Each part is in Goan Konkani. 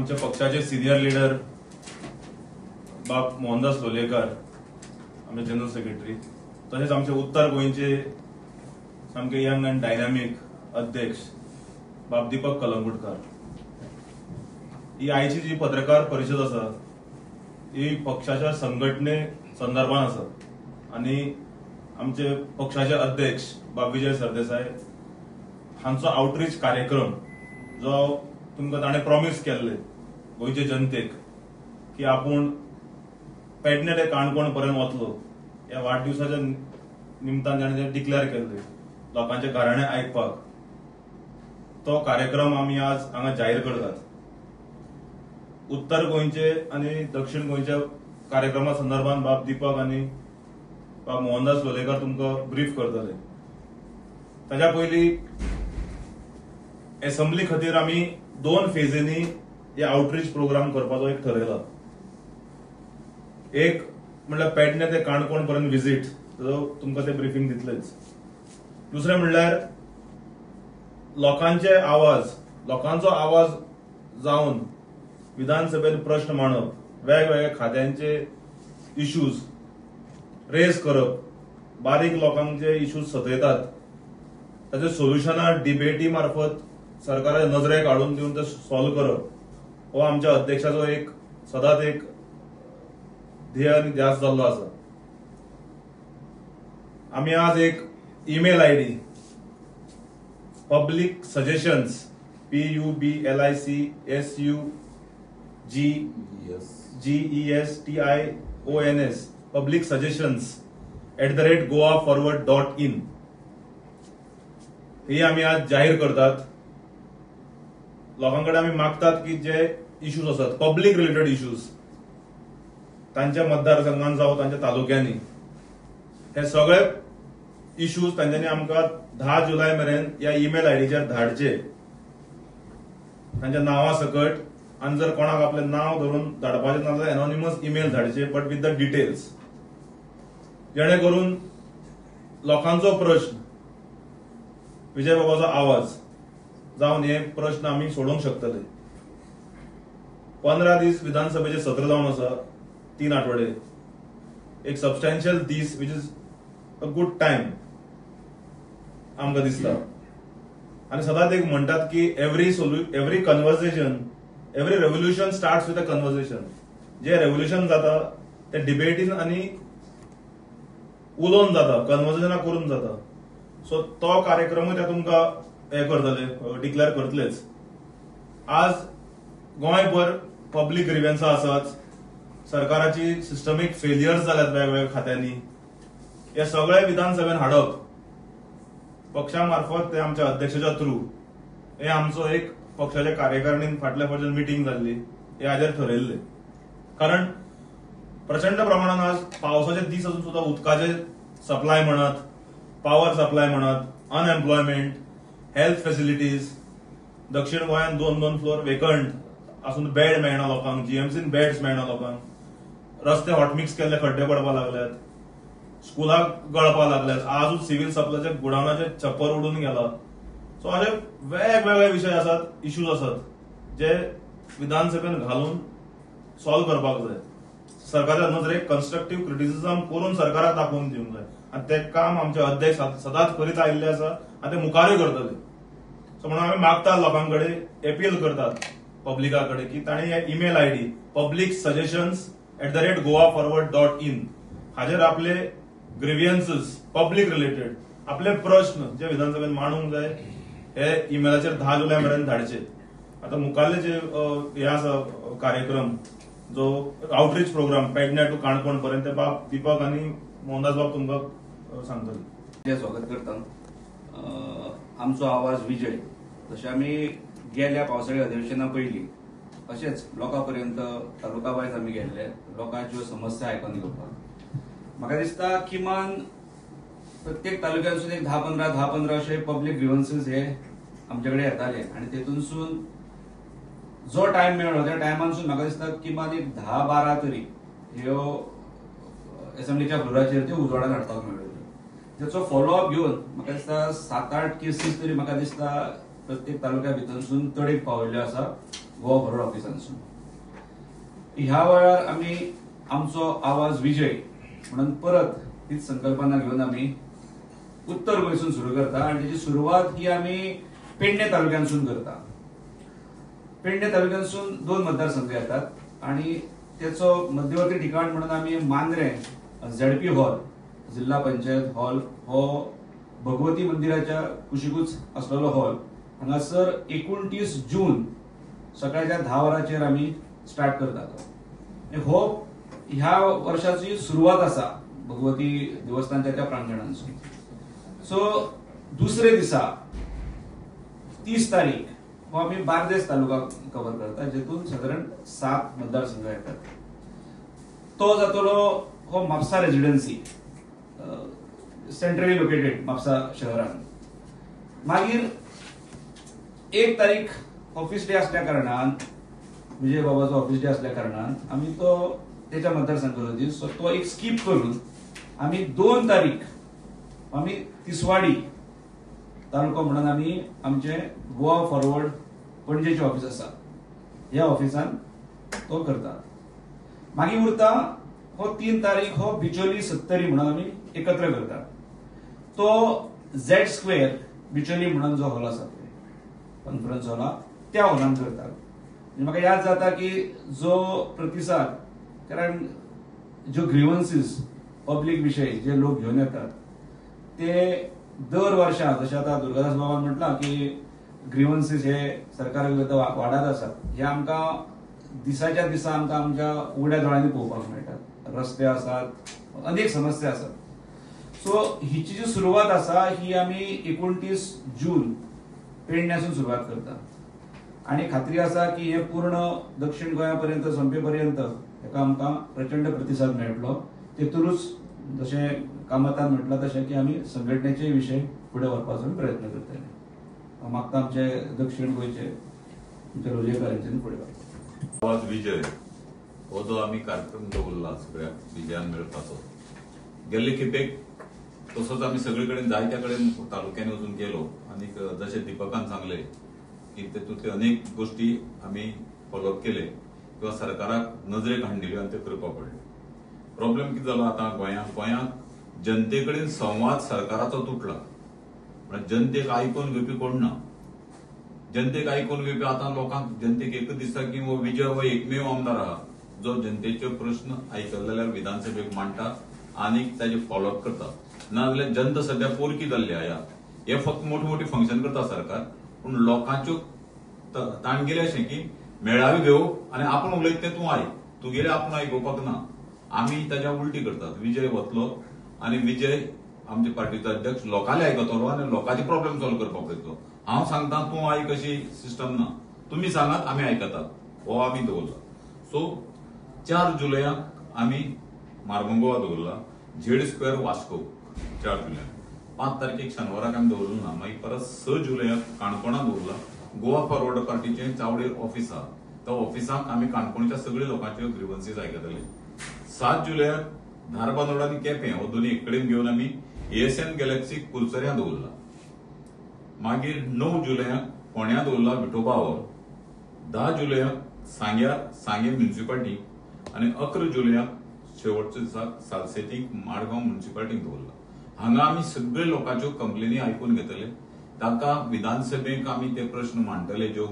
आमच्या पक्षाचे सिनियर लिडर बाब मोहनदास लोलयेकर, आमचे जनरल सेक्रेटरी, तशेंच आमचे उत्तर गोंयचे सामके यंग आनी डायनामीक अध्यक्ष बाब दीपक कलंगुटकर. ही आयची जी पत्रकार परिशद आसा ही पक्षाच्या संघटने संदर्भात आसा आनी आमचे पक्षाचे अध्यक्ष बाब विजय सरदेसाय हांचो आउटरीच कार्यक्रम जो तुमकां ताणें प्रॉमीस केल्ले गोंयचे जनतेक की आपूण पेडणे ते काणकोण पर्यंत वतलो, ह्या वाडदिवसाच्या निमतान ताणें डिक्लेअर केल्ले लोकांचे घराणे आयकपाक, तो कार्यक्रम आमी आज हांगा जाहीर करतात. उत्तर गोंयचे आनी दक्षिण गोंयच्या कार्यक्रमा संदर्भात बाब दीपक आनी बाब मोहनदास लोलयेकर तुमकां ब्रीफ करतले. ताच्या पयलीं एसेंब्ली खातीर आमी 2 फेजींनी हे आउटरीच प्रोग्राम करपाचो एक ठरयला. एक म्हणल्यार पेडणे ते काणकोण पर्यंत विजीट, तुमकां ते ब्रिफींग दितलेच. दुसरें म्हणल्यार लोकांचे आवाज, लोकांचो आवाज जावन विधानसभेत प्रश्न मांडप, वेगवेगळ्या खात्यांचे इश्यूज रेज करप, बारीक लोकांचे इश्यूज सतयतात ताचे सोल्युशनां डिबेटी मार्फत सरकाराच्या नजरेक हाडून दिवन ते सॉल्व करप, हो आमच्या अध्यक्षाचो एक सदांच एक ध्येय आनी ध्यास जाल्लो आसा. आमी आज एक email I D public suggestions PUBLICSUGESTIONS public suggestions @goaforward.in ही आमी आज जाहीर करतात. लोकां कडेन आमी मागतात की जे इश्यूज आसात पब्लीक रिलेटेड इश्यूज तांच्या मतदारसंघान जावं तांच्या तालुक्यांनी, हे सगळे इश्यूज तांच्यांनी आमकां 10 जुलय मेरेन ह्या ईमेल आयडीचेर धाडचे, तांच्या नांवा सकट. आनी जर कोणाक आपलें नांव धरून धाडपाचें ना जाल्यार एनॉनिमस ईमेल धाडचे, बट विथ the details, जेणे करून लोकांचो प्रश्न, विजय बाबाचो आवाज जावन हे प्रश्न आमी सोडोवंक शकतले. 15 दीस विधानसभेचे सत्र जावन आसा, 3 आठवडे, एक सबस्टॅन्शियल दीस which is a good time आमकां दिसता. आनी सदांच एक म्हणटात की every conversation, every revolution starts with a conversation. J revolution जाता ते डिबेटीन आनी उलोवन जाता, कन्वर्सेशनां करून जाता. सो तो कार्यक्रमूय ते तुमकां हे करतले, डिक्लेअर करतलेच. आज गोंयभर पब्लीक ग्रिव्हन्सां आसात, सरकाराची सिस्टमीक फेलियर्स जाल्यात वेगवेगळ्या खात्यांनी, हे सगळे विधानसभेन हाडप पक्षा मार्फत ते आमच्या अध्यक्षाच्या थ्रू, हे आमचो एक पक्षाच्या कार्यकारिणीन फाटल्या फावटी मिटींग जाल्ली हे हाजेर ठरयल्ले. कारण प्रचंड प्रमाणान आज पावसाचे दीस अजून सुद्दां उदकाचे सप्लाय म्हणत, पावर सप्लाय म्हणत, अनएम्प्लॉयमेंट, हेल्थ फेसिलिटीज, दक्षिण गोंयांत 2-2 फ्लोर वेकंट आसून बेड मेळना लोकांक, जीएमसीन बेड्स मेळना लोकांक, रस्ते हॉटमिक्स केल्ले खड्डे पडपाक लागल्यात, स्कुलाक गळपाक लागल्यात, आजूच सिव्हिल सप्लायच्या गुडावनाचे छप्पर उडून गेला. सो अशे वेगवेगळे विशय आसात, इश्यूज आसात जे विधानसभेन घालून सॉल्व करपाक जाय. सरकाराच्या नजरेक कन्स्ट्रक्टीव क्रिटिसिजम करून सरकाराक दाखोवन दिवंक जाय आनी तें काम आमचे अध्यक्ष सदांच करीत आयिल्ले आसा आनी ते मुखारूय करतले. सो म्हणून आमी मागतात लोकां कडेन, अपील करतात पब्लिका कडेन की तांणी हे email I D public suggestions @goaforward.in हाजेर आपले ग्रिव्हियन्सीस, पब्लीक रिलेटेड आपले प्रश्न जे विधानसभेन मांडूंक जाय हे ईमेलाचेर 10 जुलय मेरेन धाडचे. आतां मुखारले जे हे आसा कार्यक्रम जो आउटरीच प्रोग्राम पेडण्या टू काणकोण पर्यंत, बाब दीपक आनी मोहनदास बाब तुमकां सांगतले. स्वागत करता. आमचो आवाज विजय. जशें आमी गेल्या पावसाळी अधिवेशना पयलीं अशेंच लोकां पर्यंत तालुका वायज आमी गेल्ले लोकांच्यो समस्या आयकून घेवपाक. म्हाका दिसता किमान प्रत्येक तालुक्यातसून एक 10-15 अशे पब्लीक ग्रिव्हन्सीस हे आमचे कडेन येताले आनी तेतूनसून जो टायम मेळ्ळो त्या टायमानसून म्हाका दिसता किमान एक 10-12 तरी ह्यो एसेंब्लीच्या फ्लोराचेर त्यो उजवाडान हाडपाक मेळ्ळ्यो. तेचो फॉलोअप घेवन म्हाका दिसता 7-8 केसीस तरी म्हाका दिसता प्रत्येक तालुक्या भितरसून तडेक पावयल्ल्यो आसा गोवा फॉरवर्ड ऑफिसांसून. ह्या वेळार आमी आमचो आवाज विजय म्हणून परत तीच संकल्पना घेवन आमी उत्तर गोंयसून सुरू करता आनी तेची सुरवात ही आमी पेडणे तालुक्यांसून करता. पेडणे तालुक्यांसून 2 मतदारसंघ येतात आनी तेचो मध्यवर्ती ठिकाण म्हणून आमी मांद्रें झेडपी हॉल, जिल्हा पंचायत हॉल हो भगवती मंदिराच्या कुशीकूच आसलेलो हॉल, हांगासर 29 जून सकाळच्या 10 वरांचेर आमी स्टार्ट करतात. हो ह्या वर्षाची सुरवात आसा भगवती देवस्थानच्या त्या प्रांगणांसून. सो दुसरे दिसा 30 तारीख हो आमी बार्देस तालुका कवर करता, जेतून सादारण 7 मतदारसंघ येतात. तो जातलो हो Mapusa residency, centrally located Mapusa शहरान. मागीर 1 तारीख ऑफिस डे असल्या कारणान, विजय बाबाचो ऑफिस डे असल्या कारणान आमी तो त्याच्या मतदारसंघात होती, सो तो एक स्कीप करून आमी 2 तारीख आमी तिसवाडी तालुको म्हणून आमी आमचे गोवा फॉरवर्ड पणजेचे ऑफिस आसा ह्या ऑफिसान तो करतात. मागीर उरता हो 3 तारीख हो बिचोली सत्तरी म्हणून आमी एकत्र करतात. तो झेड स्क्वेअर बिचोली म्हणून जो हॉल आसा कॉन्फरन्स हॉल त्या हॉलान करतात. म्हाका याद जाता की जो प्रतिसाद, कारण ज्यो ग्रीवन्सीस पब्लीक विशय जे लोक घेवन येतात ते दर वर्षा, जशें आतां दुर्गादास बाबान म्हटलां की ग्रीवन्सीस हे सरकारा विरुद्ध वाडत आसात, हे आमकां दिसाच्या दिसा आमकां आमच्या उगड्या दोळ्यांनी पळोवपाक मेळटात. रस्ते आसात, अनेक समस्या आसात. सो हिची जी सुरवात आसा ही आमी 29 जून पेडण्यासून सुरवात करता आनी खात्री आसा की हे पूर्ण दक्षिण गोंया पर्यंत संपे पर्यंत हेका आमकां प्रचंड प्रतिसाद मेळटलो. तेतूनच जशें कामतान म्हटलां तशें की आमी संघटनेचे विशय फुडें व्हरपाचो प्रयत्न करतले. हांव मागता आमचे दक्षिण गोंयचे आमचे रोजेकर हांच्यानी फुडें व्हरपाचो. आवाज विजय हो जो आमी कार्यक्रम दवरला सगळ्या विजयान मेळपाचो, गेल्ले खेपेक तसोच आमी सगळे कडेन जायत्या कडेन तालुक्यांनी वचून गेलो आनी जशें दीपकान सांगलें की तेतूंतले अनेक गोष्टी आमी फॉलोअप केले किंवा सरकाराक नजरेक हाडून दिल्यो आनी ते करपाक पडले. प्रॉब्लेम कितें जालो आतां गोंयांत जनते कडेन संवाद सरकाराचो तुटला. म्हळ्यार जनतेक आयकून घेवपी कोण ना. जनतेक आयकून घेवपी आतां लोकांक जनतेक एकच दिसता की हो विजय हो एकमेव आमदार आहा जो जनतेच्यो प्रश्न आयकले जाल्यार विधानसभेक मांडटा आनी ताजे फॉलोअप करता. नाजाल्यार जनता सद्या पोरकी जाल्ली आहा. हे फक्त मोठी मोठी फंक्शन करता सरकार, पूण लोकांच्यो ताणगेले अशें की मेळावे घेवप आनी आपूण उलयत तें तूं आयक, तुगेलें आपूण आयकुपाक ना. आमी ताज्या उलटी करतात. विजय वतलो आनी विजय आमचे पार्टीचो अध्यक्ष लोकांले आयकतलो आनी लोकांचे प्रॉब्लेम सॉल्व करपाक पळयतलो. हांव सांगता तूं आयक अशी सिस्टम ना, तुमी सांगात आमी आयकतात, हो आमी दवरला. सो 4 जुलयाक आमी मार्मगोवा दवरला, झेड स्क्वेअर वास्को 4 जुलयाक. 5 तारखेक शनवाराक आमी दवरलो ना, मागीर परत 6 जुलयाक काणकोणा दवरला. गोवा फॉरवर्ड पार्टीचें चावडेर ऑफिस आहा, त्या ऑफिसाक आमी काणकोणच्या सगळे लोकांच्यो ग्रिवन्सीस आयकतले. 7 जुलयाक धारबांदोडा आनी केपें हो दोनी एक कडेन घेवन आमी एएसएन गॅलेक्सी कुलसऱ्यां दवरला. मागीर 9 जुलयाक फोंड्यां दवरला विठोबा हॉल, 10 जुलयाक सांग्यार सांगें म्युनिसिपालिटी आनी 11 जुलयाक शेवटच्या दिसाक सालसेतीक माडगांव म्युनिसिपालिटीक दवरला. हांगा आमी सगळे लोकांच्यो कंप्लेनी आयकून घेतले. ताका विधानसभेक आमी ते प्रश्न मांडटले, ज्यो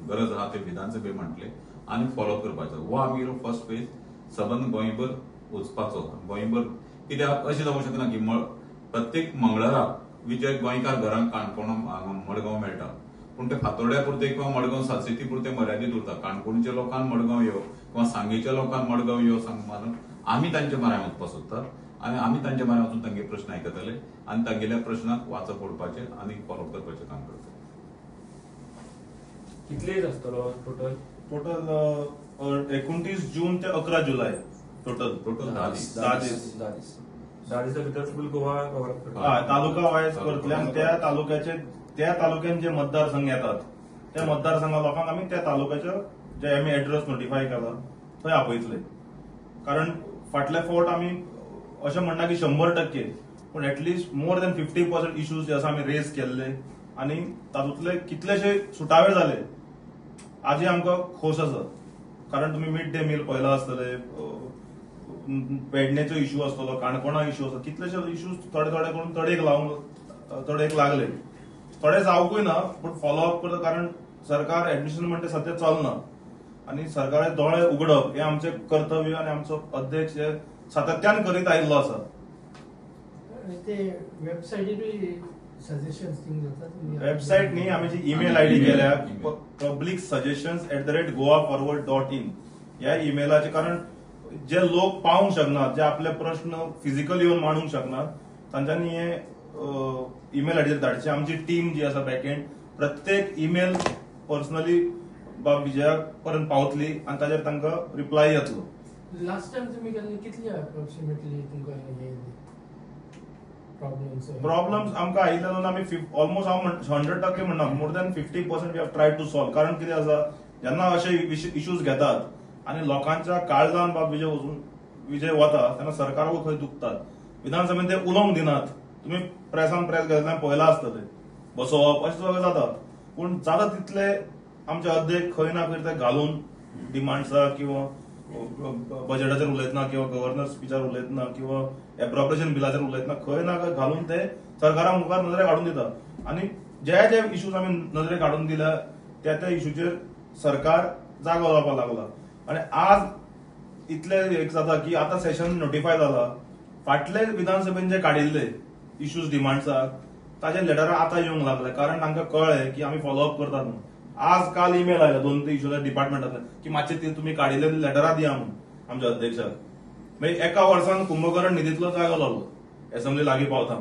गरज आहा ते विधानसभेक मांडटले आनी फॉलोअप करपाचो. हो आमगेलो फर्स्ट फेज सबंद गोंयभर वचपाचो. गोंयभर कित्याक अशें जावंक शकना की प्रत्येक मंगळाराक विजय गोंयकार घरांक काणकोण मडगांव मेळटा, पूण ते फातोड्या पुरते किंवा मडगांव सालसेती पुरते मर्यादीत उरता. काणकोणच्या लोकांक मडगांव यो किंवा सांगेच्या लोकांक मडगांव यो सांग मारून आमी तांच्या म्हऱ्यान वचपाक सोदतात आनी आमी तांच्या म्हऱ्यान वचून तांगे प्रश्न आयकतले आनी तांगेल्या प्रश्नाक वाचा फोडपाचें आनी फॉलोअप करपाचें काम करतले. कितले आसतलो टोटल? टोटल 29 जून ते 11 जुलय टोटल. टोटल 10 दीस. 10 दीस. 10 दिसा भितर फूल गोवा कवर करतले. हय, तालुका वायज करतले आनी त्या तालुक्याचे त्या तालुक्यान जे मतदारसंघ येतात त्या मतदारसंघा लोकांक आमी त्या तालुक्याचे जे आमी एड्रेस नोटिफाय केला थंय आपयतले. कारण फाटल्या फावट आमी अशें म्हणना की 100% पूण at least more than 50% issues जे आसा आमी रेज केल्ले आनी तातूंतले कितलेशे सुटावे जाले आजी आमकां खोस आसा. कारण तुमी मिड डे मील पळयला आसतले, पेडणेचो इश्यू आसतलो, काणकोणा इश्यू आसता, कितलेशे इश्यूज थोडे थोडे करून तडेक लावंक तडेक लागले. थोडे जावंकूय ना पूण फॉलोअप करता, कारण सरकार एडमिशन म्हणटा सद्या चलना आनी सरकाराचे दोळे उगडप हें आमचें कर्तव्य आनी आमचो अध्यक्ष हे सातत्यान करीत आयिल्लो आसा. ते वेबसायटीरूय सजेशन्स दिवंक जाता? वेबसायट न्ही, आमी जी ईमेल आयडी केल्या publicsuggestions@goaforward.in ह्या ईमेलाचे, कारण जे लोक पावूंक शकनात, जे आपले प्रश्न फिजिकली येवन मांडूंक शकनात तांच्यांनी हे ईमेल आयडीचेर धाडचे. आमची टीम जी आसा बॅकएंड प्रत्येक ईमेल पर्सनली बाब विजया पर्यंत पावतली आनी ताजेर तांकां रिप्लाय येतलो. लास्ट टायम तुमी केन्ना कितली अप्रॉक्सिमेटली तुमकां प्रॉब्लम्स प्रॉब्लम्स आमकां आयिल्ले आमी ऑलमोस्ट हांव 100% म्हणना, more than 50% we have try to solve. कारण कितें आसा, जेन्ना अशे इश्यूज घेतात आनी लोकांच्या काळजान बाब विजय वचून विजय वता तेन्ना सरकाराकूय खंय दुखतात. विधानसभेन ते उलोवंक दिनात, तुमी प्रेसान प्रेस घेतल्यार पळयलां आसतलें बसोवप अशें सगळें जाता. पूण जाता तितले आमचे अध्यक्ष खंय ना खंय ते घालून डिमांड्सा किंवा बजेटाचेर उलयतना किंवा गव्हर्नर स्पिचार उलयतना किंवा एप्रोप्रिएशन बिलाचेर उलयतना खंय ना खंय घालून ते सरकारा मुखार नदरेक हाडून दिता. आनी जे जे इश्यूज आमी नदरेक हाडून दिल्या त्या त्या इश्यूचेर सरकार जागो जावपाक लागला. आनी आज इतले एक जाता की आतां सेशन नोटिफाय जाला, फाटले विधानसभेन जे काडिल्ले इश्यूज डिमांड्साक ताजे लेटरां आतां येवंक लागले, कारण तांकां कळ्ळें की आमी फॉलोअप करतात म्हणून. आज काल ईमेल आयला 2-3 इश्यूज डिपार्टमेंटांतले की मातशे ते तुमी काडिल्ले लेटरां दिया म्हणून आमच्या अध्यक्षाक. मागीर एका वर्सान कुंभकर्ण निधींतलो जागो जालो, एसेंब्ली लागीं पावता.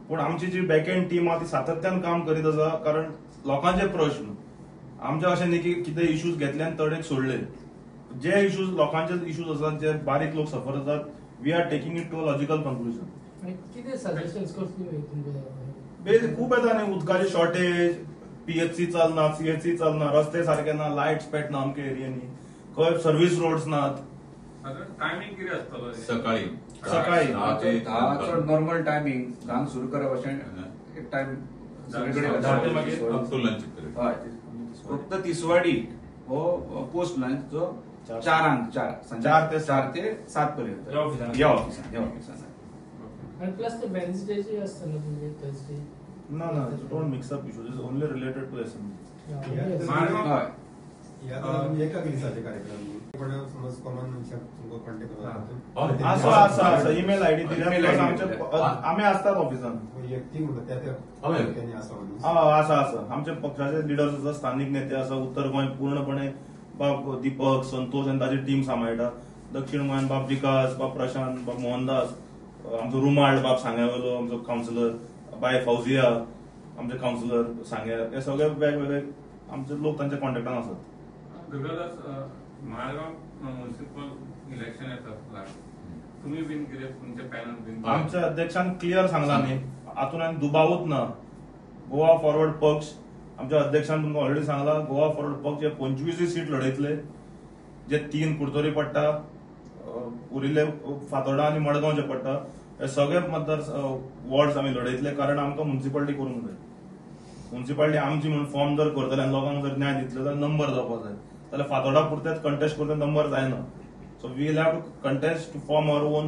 पूण आमची जी बॅकएंड टीम आहा ती सातत्यान काम करीत आसा, कारण लोकांचे प्रश्न आमचे अशें न्ही की कितें इश्यूज घेतले आनी तडेक सोडले. जे इश्यूज लोकांचे इश्यूज आसात, जे बारीक लोक सफर जातात, we are taking it to a logical conclusion. कितें सजेशन्स कसली तुमकां? खूब येता न्ही, उदकाची शॉर्टेज, पीएचसी चलना, सीएचसी चलना, रस्ते सारके ना, लायट्स पेटना अमके एरियांनी, खंय सर्वीस रोड्स नात. टायमिंग कितें आसतलो? सकाळी सकाळी 10 नॉर्मल टायमिंग 10 सुरू करप अशें एक टायम सगळे अप टू लंच. फक्त तिसवाडी हो पोस्ट लंच जो 4 4 ते 7 पर्यंत या ऑफिसान. आणि प्लस ते वेन्सडेचे असतं ना तुमचे थर्सडे? ना ना, don't mix up issues, is only related to assembly. एका दिसाचे कार्यक्रम पण समज कॉमन मनशाक तुमकां कॉन्टेक्ट करपाक आसा आसा आसा ईमेल आयडी दिल्या, आमी आसतात ऑफिसान व्यक्ती म्हणटा त्या त्या आसा आसा आसा आमच्या पक्षाचे लिडर्स आसा, स्थानीक नेते आसा. उत्तर गोंय पूर्णपणे बाब दीपक, संतोष आनी ताची टीम सांबाळटा. दक्षिण गोंयान बाब विकास, बाब प्रशांत, बाब मोहनदास, आमचो रुमाळ बाब सांग्यावेलो आमचो कावन्सिलर, बाय फौजिया आमचे कावन्सिलर सांग्या, हे सगळे वेगवेगळे आमचे लोक तांच्या कॉन्टेक्टान आसात. दुर्गादास, मारगांव म्युनिसिपल इलेक्शन येता, तुमी बीन कितें तुमचे पॅनल बीन? आमच्या अध्यक्षान क्लियर सांगला न्ही, हातून आनी दुबावूच ना. गोवा फॉरवर्ड पक्ष आमच्या अध्यक्षान तुमकां ऑलरेडी सांगला, गोवा फॉरवर्ड पक्ष हे 25 सीट लढयतले, जे 3 कुडतरी पडटा, उरिल्ले फातोर्डा आनी मडगांव जे पडटा, हे सगळे मतदार वॉर्ड्स आमी लढयतले. कारण आमकां म्युनिसिपालिटी करूंक जाय. म्युनिसिपालिटी आमची म्हणून फॉर्म जर करतले आनी लोकांक जर न्याय दितले जाल्यार नंबर जावपाक जाय, जाल्यार फातोर्डा पुरतेच कंटेस्ट करता नंबर जायना. So we will have to contest to form our own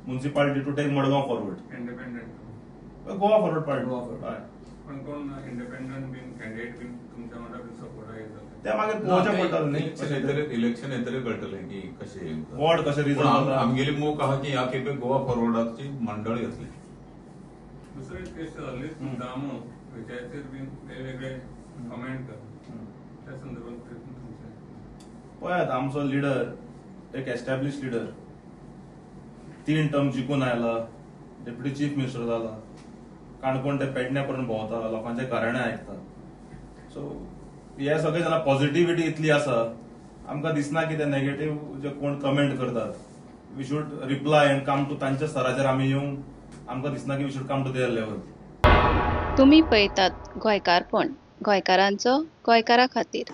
municipality to take Madgaon forward. Independent Goa forward party. पण कोण इंडिपेंडंट बीन कॅन्डिडेट बीन तुमच्या वांगडा बीन सपोर्ट येतले ते मागीर पळोवचें पडटलें न्ही. इलेक्शन येतरे कळटलें की कशें वॉर्ड कशें रिजल्ट. आमगेली मोख आहा की ह्या खेपे गोवा फॉरवर्डाची मंडळ येतली. दुसरी टेस्ट जाली दामो विजयाचेर बीन वेगवेगळे कमेंट कर त्या संदर्भात तुमचें पळयात. आमचो लिडर एक एस्टॅब्लिश लिडर, 3 टर्म जिखून आयला, डेप्युटी चीफ मिनिस्टर जाला, काणकोण ते पेडण्या पर्यंत भोंवता, लोकांचे घराणे आयकता. सो हे सगळे जेन्ना पॉझिटिव्हिटी इतली आसा, आमकां दिसना की ते नेगेटीव जे कोण कमेंट करतात, we should reply and come to तांच्या स्तराचेर आमी येवंक आमकां दिसना की we should come to their level. तुमी पळयतात गोंयकारपण, गोंयकारांचो गोंयकारा खातीर.